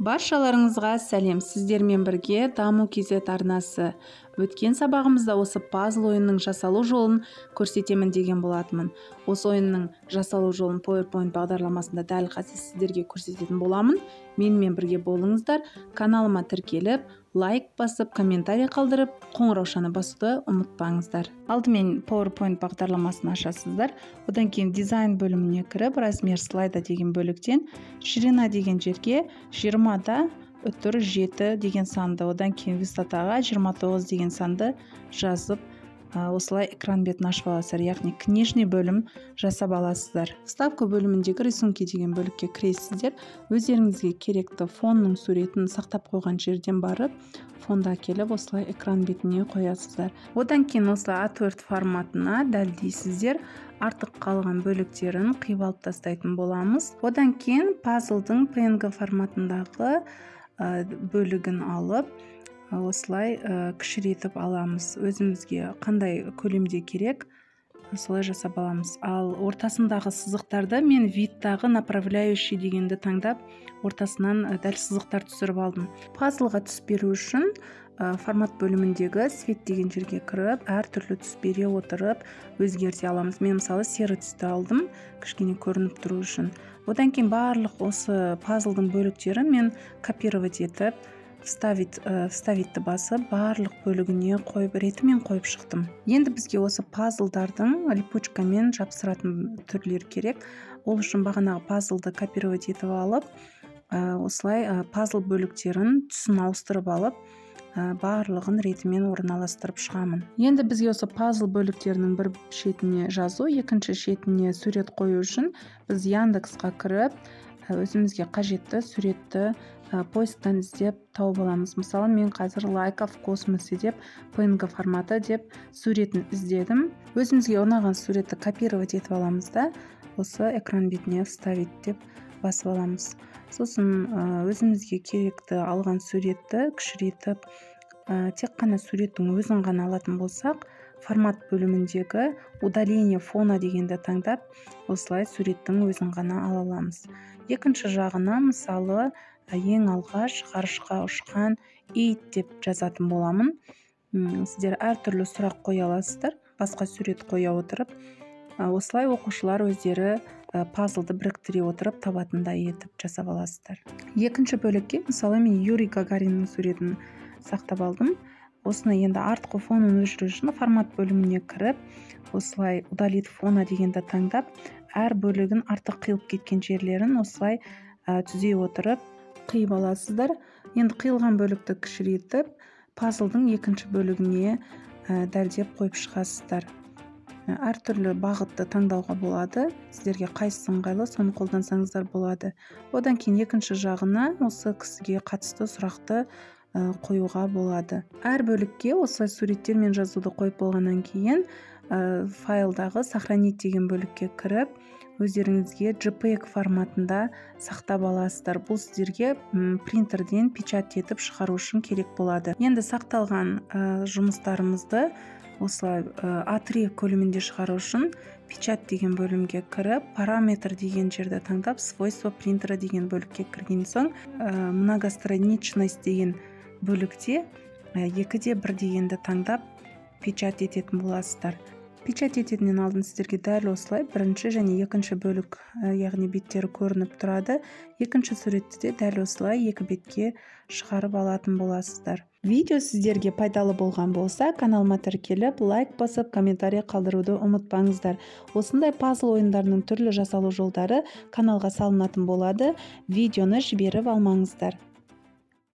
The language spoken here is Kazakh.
Баршаларыңызға сәлем, сіздермен бірге Даму KZ арнасы. Өткен сабағымызда осы пазл ойынның жасалу жолын көрсетемін деген болатынмын. Осы ойынның жасалу жолын PowerPoint бағдарламасында дәл қазір сіздерге көрсететін боламын. Менімен бірге болыңыздар. Каналыма тіркеліп, лайк басып, комментарий қалдырып, қоңыраушаны басуды ұмытпаңыздар. Алдымен PowerPoint бағдарламасын ашасыздар. Одан кейін дизайн бөліміне кіріп, размер слайда деген бөліктен ширина деген жерге 20,7 деген санды, одан кейін высотаға 29 деген санды жазып, осылай экран бетін ашып аласыздар, яғни книжный бөлім жасап аласыздар. Вставка бөліміндегі рисунки деген бөлікке кіресіздер. Өздеріңізге керекті фонның суретін сақтап қойған жерден барып, фонды әкеліп осылай экран бетіне қоясыздар. Одан кейін осылай А4 форматына дәлдейсіздер. Артық қалған бөліктерін қиып алып тастайтын боламыз. Одан кейін пазлдың PNG форматындағы бөлігін алып, осылай кішірейтіп аламыз. Өзімізге қандай көлемде керек, солай жасап аламыз. Ал ортасындағы сызықтарды мен видтағы направляющий дегенді таңдап, ортасынан дәл сызықтар түсіріп алдым. Пазлға түс беру үшін формат бөліміндегі свет деген жерге кіріп, әртүрлі түс бере отырып өзгерте аламыз. Мен мысалы серый түсті алдым, кішкене көрініп тұру үшін. Одан кейін барлық осы пазлдың бөліктерін мен копировать етіп, вставить басып, барлық бөлігіне қойып, ретімен қойып шықтым. Енді бізге осы пазлдардың липучкамен жапсыратын түрлері керек. Ол үшін бағанағы пазлды копировать етіп алып, осылай пазл бөліктерін түсін ауыстырып алып, барлығын ретімен орналастырып шығамын. Енді бізге осы пазл бөліктерінің бір шетіне жазу, екінші шетіне сурет қою үшін біз Яндексқа кіріп, өзімізге қажетті суретті поисктан іздеп тауып аламыз. Мысалы, мен қазір Лайка в космосе деп PNG форматы деп суретін іздедім. Өзімізге ұнаған суретті копировать етіп аламыз да, осы экран бетіне вставить деп басып аламыз. Сосын өзімізге керекті алған суретті кішірейтіп, тек қана суреттің өзін ғана алатын болсақ, формат бөліміндегі удаление фона дегенді таңдап, осылай суреттің өзін ғана ала аламыз. Екінші жағына, мысалы, ең алғаш ғарышқа ұшқан ит деп жазатын боламын. Сіздер әртүрлі сұрақ қоя аласыздар, басқа сурет қоя отырып, осылай оқушылар өздері пазлды біріктіре отырып табатындай етіп жасап аласыздар. Екінші бөлікке, мысалы, мен Юрий Гагариннің суретін сақтап алдым. Осыны енді артқы фонын өшіру үшін формат бөліміне кіріп, осылай удалить фона дегенді таңдап, әр бөлігін артық қиылып кеткен жерлерін осылай түзей отырып қиып аласыздар. Енді қиылған бөлікті кішірейтіп, пазлдың екінші бөлігіне дәлдеп қойып шығасыздар. Әртүрлі бағытты таңдауға болады. Сіздерге қайсысы ыңғайлы, соны қолдансаңыздар болады. Одан кейін екінші жағына осы кісіге қатысты сұрақты қоюға болады. Әр бөлікке осылай суреттер мен жазуды қойып болғаннан кейін файлдағы сохранить деген бөлікке кіріп, өздеріңізге JPEG форматында сақтап аласыздар. Бұл сіздерге принтерден печать етіп шығару үшін керек болады. Енді сақталған жұмыстарымызды осылай А3 көлемінде шығару үшін печать деген бөлімге кіріп, параметр деген жерді таңдап, свойства принтера деген бөлікке кірген соң, многостраничность деген бөлікте 2:1 дегенді таңдап печать ететін боласыздар. Печать ететінен алдын сіздерге дәл осылай бірінші және екінші бөлік, яғни беттері көрініп тұрады. Екінші суретті де дәл осылай екі бетке шығарып алатын боласыздар. Видео сіздерге пайдалы болған болса, каналыма тіркеліп, лайк басып, комментарий қалдыруды ұмытпаңыздар. Осындай пазл ойындарының түрлі жасалу жолдары каналға салынатын болады. Видеоны жіберіп алмаңыздар.